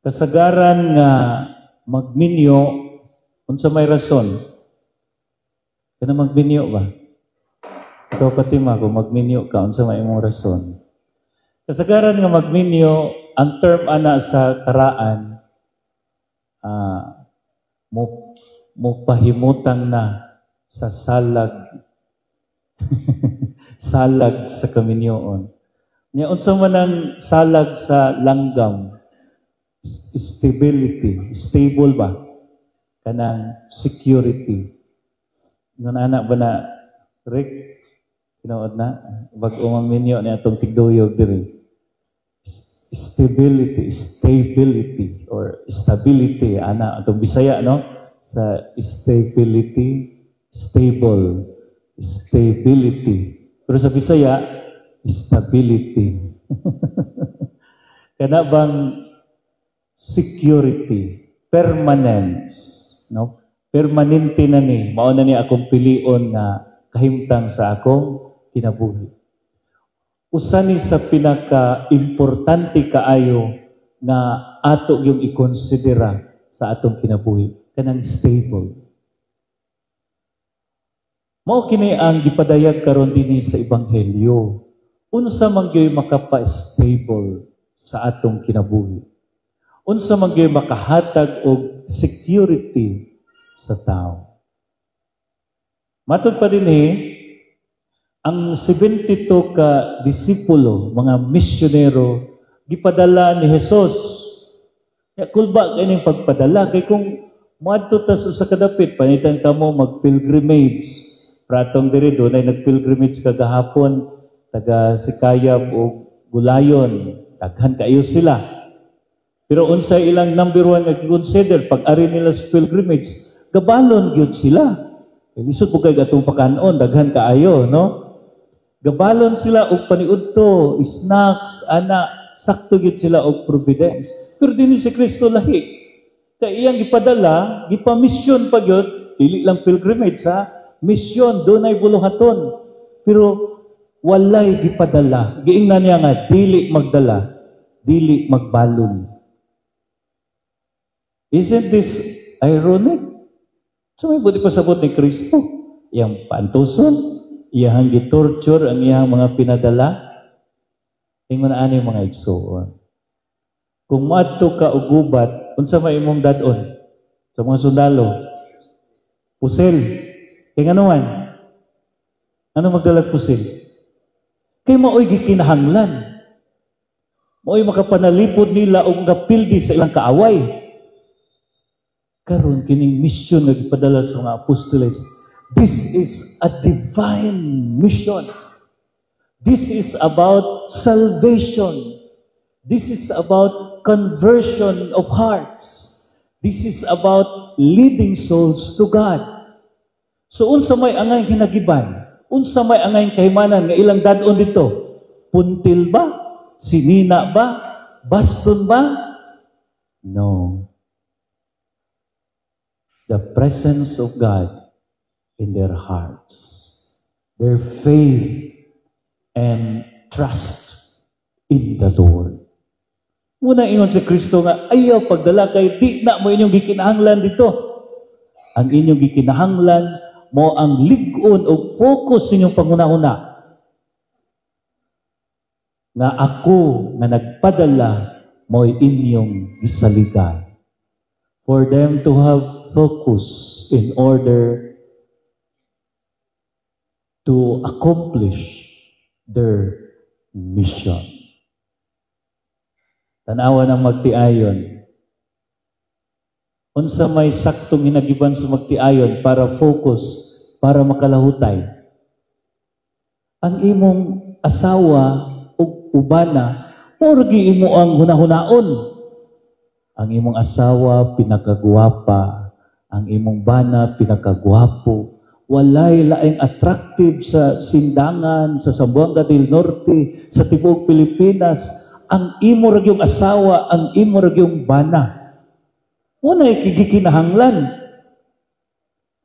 Kasagaran nga magminyo, unsa may rason? Kana magminyo ba? Ikaw, Fatima, kung magminyo ka, unsa may imong rason? Kasagaran nga magminyo, ang term ana sa karaan, mo pahimutang na sa salag salag sa kaminyoon. Nya unsa man ang salag sa langgam? Stability, stable ba? Kanang security. Ngun ana ba na, Rick? Tinuod na bag-o mang minyo ni atong tigduyog diri. Stability, stability or stability ana atong Bisaya, no? Sa stability, stable, stability. Pero sa Bisaya, stability. Kana bang security, permanence, no? Permanente na ni, mao na ni akong pilion nga kahimtang sa akong kinabuhi. Usa ni sa pinaka-importante kaayo nga ato yung ikonsidera sa atong kinabuhi, kanang stable. Mao kini ang gipadayag karon dinhi sa Ebanghelyo. Unsa man gyud makapa-stable sa atong kinabuhi? Unsa man gyud makahatag og security sa tao? Matod pa dinhi, ang 72 ka disipulo, mga misyonero, gipadala ni Jesus. Ya, kulba kay ning pagpadala kay kung moadto ta sa usa ka dapit, panitan kamo mag-pilgrimage. Pratong diri dunay nag-pilgrimage kagahapon, taga Sikayab o Gulayon, daghan kayo sila. Pero unsa ilang number one nga consider pag ari nila sa pilgrimage, gabalon gyud sila. Kay lisod po kay atong pakanon, daghan kaayo, no? Gabalon sila og paniudto, snacks, ana, sakto gyud sila og providence. Pero dinhi si Kristo lahi. Kay iyang gipadala, gipamisyon pa gyud, dili lang pilgrimage ha, misyon, dunay buluhaton. Pero walay gipadala. Giingnan niya nga dili magdala, dili magbalon. Isn't this ironic? So may buot ipasabot ni Kristo. Iyang paantuson, iyang gitorture ang iyang mga pinadala. Ingon ani, mga igsuon. Kung moadto ka og gubat, unsa may imong dad-on sa mga sundalo? Pusil. Kay ngano man? Ano magdalag pusil? Kay maoy gikinahanglan. Maoy makapanalipod nila og kapildi sa ilang kaaway. Karon kining mission nga gipadala sa mga apostoles, this is a divine mission. This is about salvation. This is about conversion of hearts. This is about leading souls to God. So unsa may angay hinagiban? Unsa may angay kahimanan nga ilang dad-on dito? Puntil ba? Sinina ba? Baston ba? No. The presence of God in their hearts. Their faith and trust in the Lord. Muna ingon si Kristo nga, "Ayaw pagdala kay di na mo inyong gikinahanglan dito." Ang inyong gikinahanglan mo ang lig-on og focus sa inyong panghuna-huna nga ako nga nagpadala mo'y inyong gisaligan. For them to have focus in order to accomplish their mission. Tanawa ng magtiayon. Unsa may saktong hinagiban sa magtiayon para focus, para makalahutay? Ang imong asawa ug ubana, mao imo ang hunahunaon. Ang imong asawa pinakagwapa, ang imong bana pinakagwapo. Walay laing attractive sa Sindangan, sa Zamboanga del Norte, sa tibuok Pilipinas. Ang imo ra gyung asawa, ang imo ra gyung bana. Muna gikinahanglan.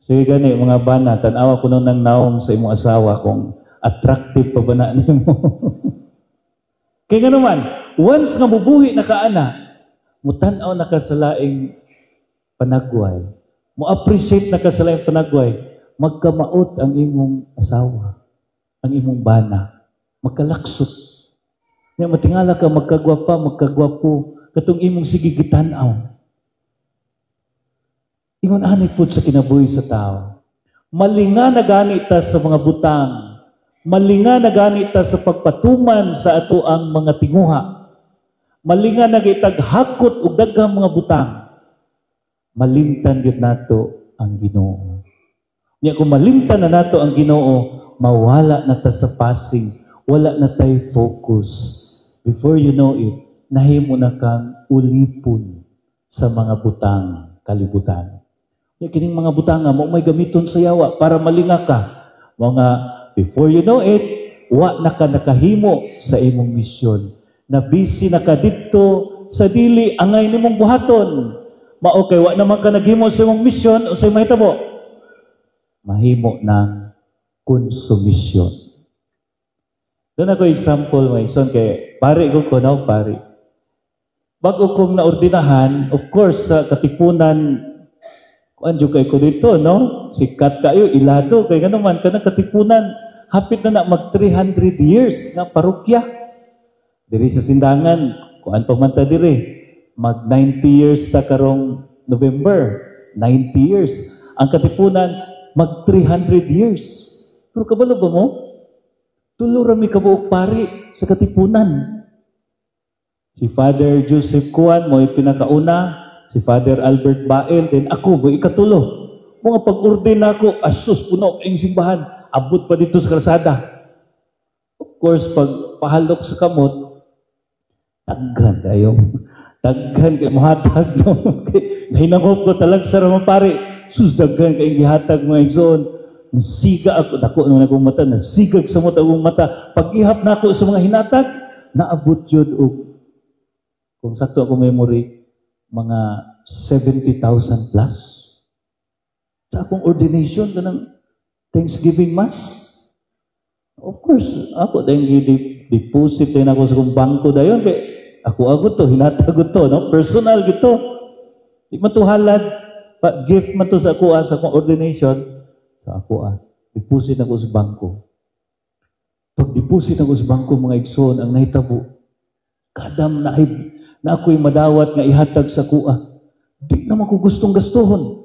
Sige gani, mga bana, tan-awa kuno ng naong sa imong asawa kung attractive pa ba na nimo. Kaya nga naman, once nga mubuhi na ka ana, Mutan-aw na ka sa laing panagway. Mo appreciate na ka sa laing panagway. Magkamaot ang imong asawa, ang imong bana. Magkalaksot. Nya matingala ka, magkagwapa, magkagwapo, katong imong sige gitan-aw. Ingon ani pud sa kinabuhi sa tao. Malinga na gani ta sa mga butang. Malinga na gani ta sa pagpatuman sa ato ang mga tinguha. Malinga na gitag hakot og daghang mga butang. Malimtan gyud nato ang Ginoo. Nya kung malimtan na nato ang Ginoo, mawala na ta sa pasing, wala na tay focus. Before you know it, nahimo na kang ulipon sa mga butang kalibutan. Nya kining mga butanga mo may gamiton sa yawa para malinga ka. Mga before you know it, wa na ka nakahimo sa imong misyon. Na busy na ka didto sa dili angay nimong buhaton. Mao kay wa naman ka naghimo sa imong misyon, unsay mahitabo? Mahimo ng konsumisyon. Doon ako example, mga igsoon, kay pari ko ko, no, pari. Bago kong naordinahan, of course, sa Katipunan, kuan jud kay ko dito, no? Sikat kayo, ilado, kay gano man, kanang Katipunan, hapit na na mag 300 years nga parokya. Diri sa Sindangan, kuan pa man ta diri, mag 90 years ta karong November, 90 years. Ang Katipunan, mag 300 years. Pero kabalo ba mo? Tulo ra mi kabuok pari sa Katipunan. Si Father Joseph Kuan mo pinakauna, si Father Albert Bael, then ako mo ikatulo. Mga pag-ordain ako, asus, puno ang simbahan, abot pa dito sa kalsada. Of course, pag pahalok sa kamot, daghan kayo. Daghan kay mohatag, no. Nahinangop ko talag sa ramang pare. Sus, daghan kay gihatag, mga igsoon. Nasiga ako, dako naman akong mata, nasigag sa mata akong mata. Pag-ihap na ako sa mga hinatag, naabot yun og, kung sakto ako memory, mga 70,000 plus. Sa akong ordination, kanang Thanksgiving Mass. Of course, ako din deposit din ako sa akong bangko dayon kay ako ako to, hinatag ko to, no? Personal gito. Di man to halad, pa, gift man to sa ako sa akong ordination, sa ako deposit ako sa bangko. Pag deposit ako sa bangko, mga igsoon, ang nahitabo, kada na, na ako'y madawat nga ihatag sa kuha, di naman ko gustong gastuhon.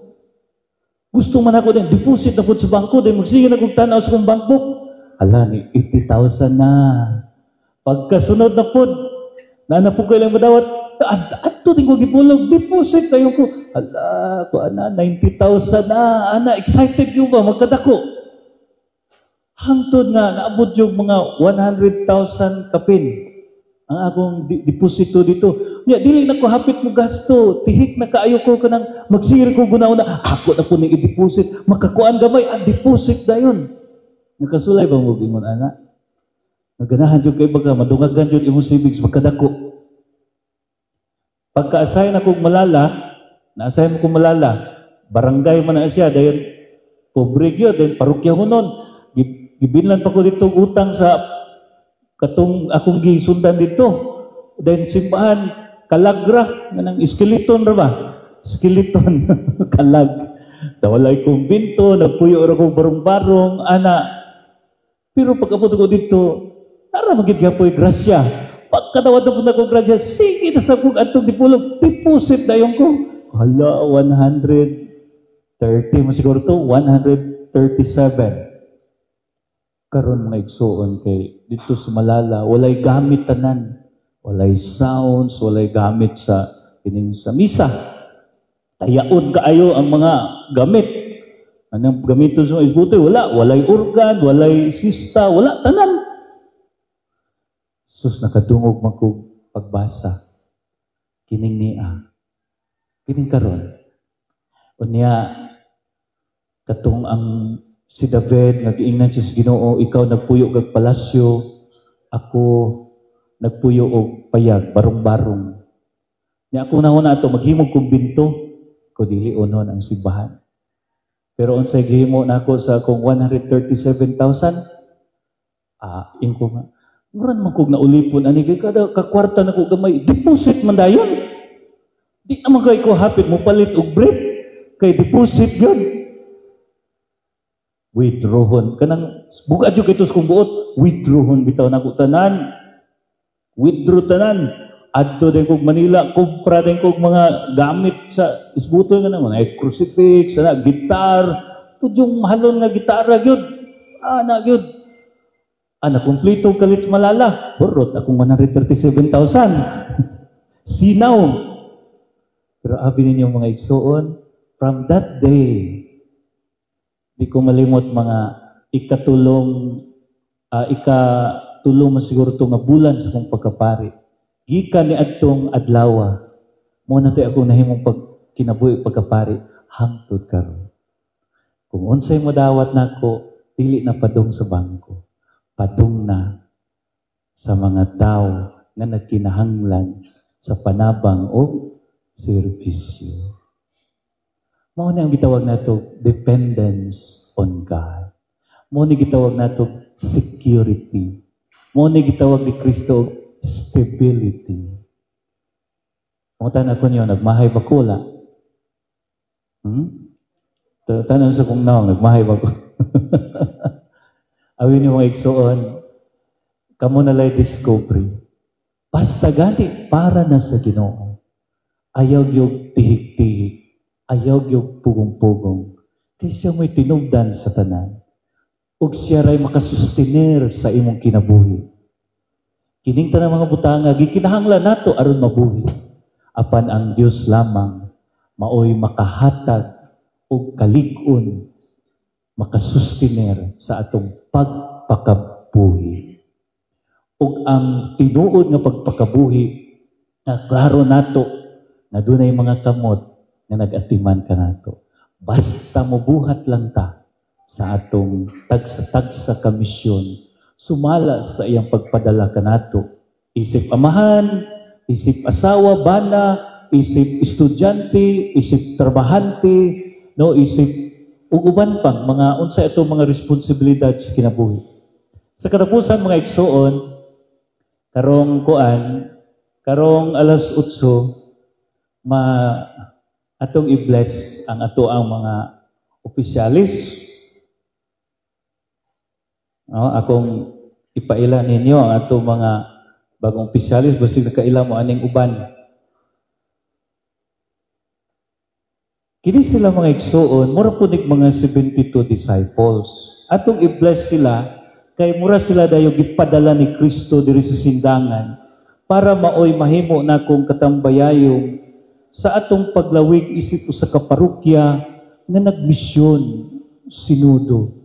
Gusto man ako din, deposit na po sa bangko, din magsige na kong tanaw sa kong bank book. Ala, ni 80,000 na. Pagkasunod na po, na po ko ilang madawat, ato din ko gipulog, deposit tayo ko. Ala, ko ana, 90,000 na. Ana, excited yung ba, magkadako. Hangtod nga, naabot yung mga 100,000 kapin ang akong deposito dito. Nya, dili na ko hapit mo gasto. Tihik na kaayo ko kanang magsir ko guna-una. Ako na po ni i-deposit. Makakuan gamay, ang deposit dayon. Nakasulay ba mo ingon ana? Naganahan jud kay baga madungagan jud imong savings magkadako. Pagka-assign akong Malala, na-assign mo kong Malala, barangay man na siya, dayon pobre gyud, then parokya ko nun. Gibinlan pa ko dito utang sa katong akong gisundan dito. Then simbahan, kalagra, nga nang skeleton ra ba? Skeleton, kalag. Walay kumbinto, nagpuyo ra ko barong-barong, ana. Pero pag abot ko dito, tara magid gapoy grasya. Pagkadawat na po na ko grasya, sige na sa kong atong dipulog, deposit dayon ko. Hala, 130 mo siguro to, 137. Karon, mga igsoon, kay dito sa Malala, walay gamit tanan. Walay sounds, walay gamit sa kining sa misa. Tayaon kaayo ang mga gamit. Anong gamiton sa isbuti? Wala. Walay organ, walay sista, wala tanan. Sus, nakadungog man kog pagbasa. Kining niya. Kining karon. Unya, katong ang si David, nag-ingnan siya sa Ginoo, "Ikaw nagpuyo kag palasyo, ako nagpuyo og payag, barong-barong." Nya ako na ato maghimog kumbinto, ko dili unon ang simbahan. Pero unsay gihimo nako sa akong 137,000? Ah, ingko nga. Mura man kog naulipon ani kay kada kakwarta nako gamay, deposit man dayon. Di naman kay ko hapit mo palit og brief kay deposit yun. Withdrawon kanang bugat jud kay kung buot, withdrawon bitaw nako tanan. Withdraw tanan. Adto din kog Manila, kumpra din kog mga gamit sa isbuto nga naman, ay crucifix, ana, gitar, tudyong mahalon nga gitara gyud. Ana gyud. Ana, kumpleto kalit malala. Burot akong 137,000. Sinaw. Pero abi ninyo, mga igsuon, from that day, di ko malimot, mga ikatulong man siguro to nga bulan sa akong pagkapari. Gikan ni adtong adlawa, mao na to'y akong nahimong pag kinabuhi pagkapari hangtod karon. Kung unsay modawat nako, dili na padung sa bangko. Padung na sa mga tao nga nagkinahanglan sa panabang o serbisyo. Mao ni ang gitawag nato dependence on God. Mao ni gitawag nato security. Mao ni gitawag ni Kristo stability. Pangutan ako niyo, nagmahay ba ko la? Hmm? Tanan sa kong naong, nagmahay ba ko? Awin niyo, mga igsoon, kamo na lay discovery. Basta gani para na sa Ginoo. Ayaw yung tihik-tihik. Ayaw yung pugong-pugong. Kay siya mo'y tinubdan sa tanan. Ug siya ray makasustenir sa imong kinabuhi. Kining tanang mga butanga, gikinahanglan nato aron mabuhi. Apan ang Dios lamang maoy makahatag og kalig-on, makasustenir sa atong pagpakabuhi. Ug ang tinuod nga pagpakabuhi na klaro nato na dunay mga kamot nga nag-atiman kanato. Basta mobuhat lang ta sa atong tagsa-tagsa ka misyon, sumala sa iyang pagpadala kanato. Isip amahan, isip asawa, bana, isip estudyante, isip trabahante, no, isip ug uban pang mga unsa ito mga responsibilidad sa kinabuhi. Sa katapusan, mga igsuon, karong kuan, karong alas 8 ma atong i-bless ang ato ang mga opisyalis. No, akong ipaila ninyo ang atong mga bagong opisyalis, basig nakaila mo aning uban. Kini sila, mga igsuon, mura po nig mga 72 disciples. Atong i-bless sila kay mura sila dayo gipadala ni Kristo diri sa sindangan para maoy mahimo na kong katambayayong sa atong paglawig isip usa ka parokya nga nagmisyon sinudo.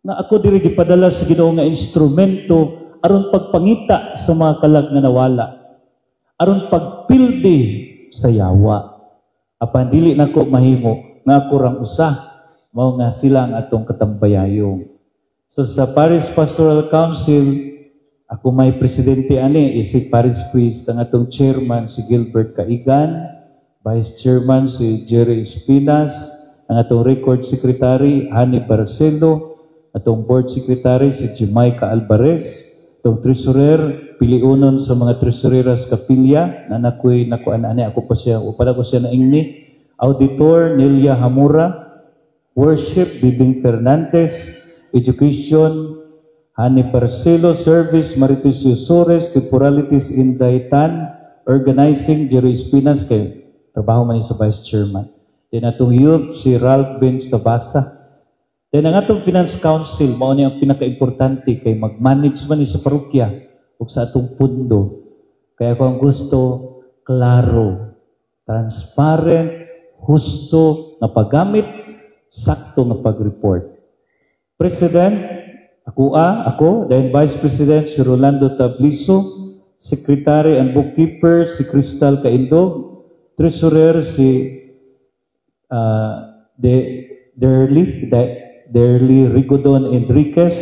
Nga ako diri gipadala sa Ginoo nga instrumento aron pagpangita sa mga kalag nga nawala, aron pagpildi sa yawa. Apan dili nako mahimo nga ako rang usa, mao nga sila ang atong katambayayong. So sa Parish Pastoral Council, ako may presidente ani, isip parish priest, ang atong chairman si Gilbert Kaigan, vice chairman si Jerry Espinas, ang atong record secretary Hani Barcelo, atong board secretary si Jamaica Alvarez, atong treasurer piliunon sa mga treasureras kapilya, na nakoy nakuan ani ako pa siya, upada ko siya naingni, auditor Nelia Hamura, worship Bibing Fernandez, education Hani Barcelo, service Marites Sores, temporalities Inday Tan, organizing Jerry Espinas kay trabaho man sa vice chairman. Then atong youth si Ralph Ben Tabasa. Then ang atong finance council mao ni ang pinakaimportante kay mag-manage man ni sa parokya ug sa atong pundo. Kaya ako ang gusto klaro, transparent, husto nga paggamit, sakto nga pag-report. President, ako ako, then Vice President si Rolando Tabliso, Secretary and Bookkeeper si Crystal Kaindog, Treasurer si Derly Rigodon Enriquez,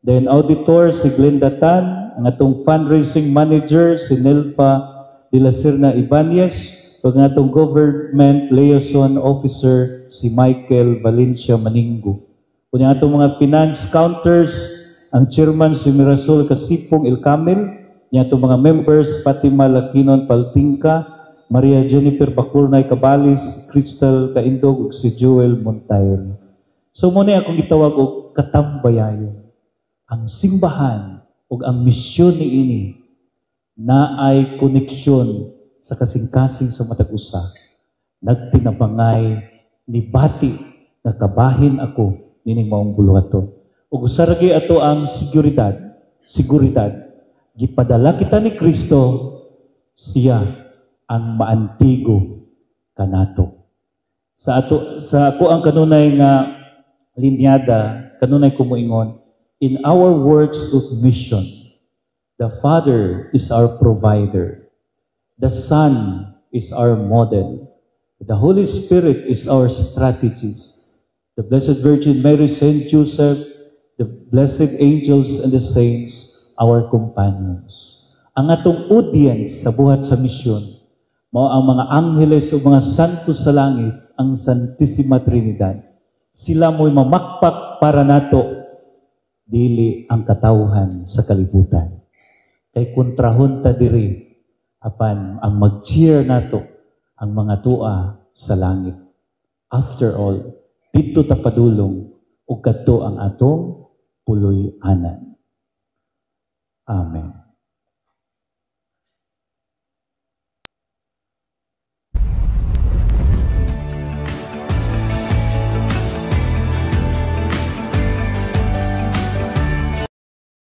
then Auditor si Glenda Tan, ang atong Fundraising Manager si Nelfa de la Serna Ibanez, ug ang atong Government Liaison Officer si Michael Valencia Maningo. Kung ang atong mga finance counters, ang chairman si Mirasol Kasipong Elkamil, ang atong mga members Fatima Laquinon Paltingka, Maria Jennifer Bakulnay Cabalis, Crystal Kaindog ug si Joel Montaire. So mao ni akong gitawag og katambayayon. Ang simbahan ug ang misyon niini naay koneksyon sa kasing-kasing sa matag usa. Nagtinabangay, nibati nga kabahin ako nining maong buluhaton. Ug usa ra gyud ato ang seguridad, seguridad. Gipadala kita ni Kristo, siya ang maantigo kanato. Sa ato, sa ako ang kanunay nga linyada, kanunay ko moingon, in our works of mission, the Father is our provider. The Son is our model. The Holy Spirit is our strategist. The Blessed Virgin Mary, Saint Joseph, the blessed angels and the saints, our companions. Ang atong audience sa buhat sa misyon, mao ang mga angheles o mga santo sa langit, ang Santissima Trinidad. Sila mo'y mamakpak para nato, dili ang katawhan sa kalibutan. Kay kontrahon ta diri, apan ang mag-cheer nato ang mga tua sa langit. After all, didto ta padulong ug kadto ang atong puloy-anan. Amen.